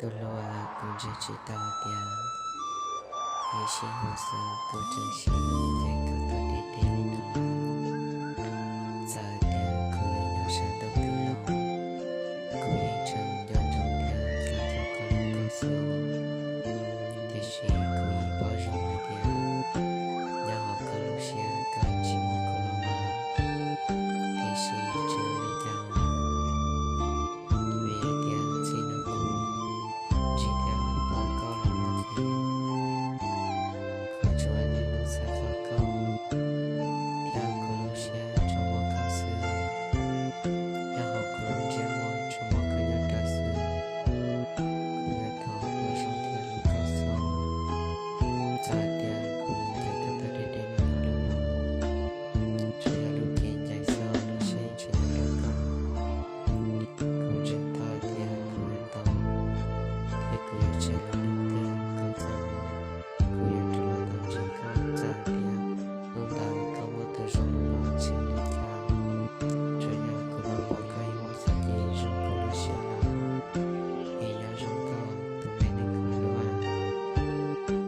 Tus hluas, kuv ntseeg tsis tau tias yus sib yuav xwb kuv tseem sib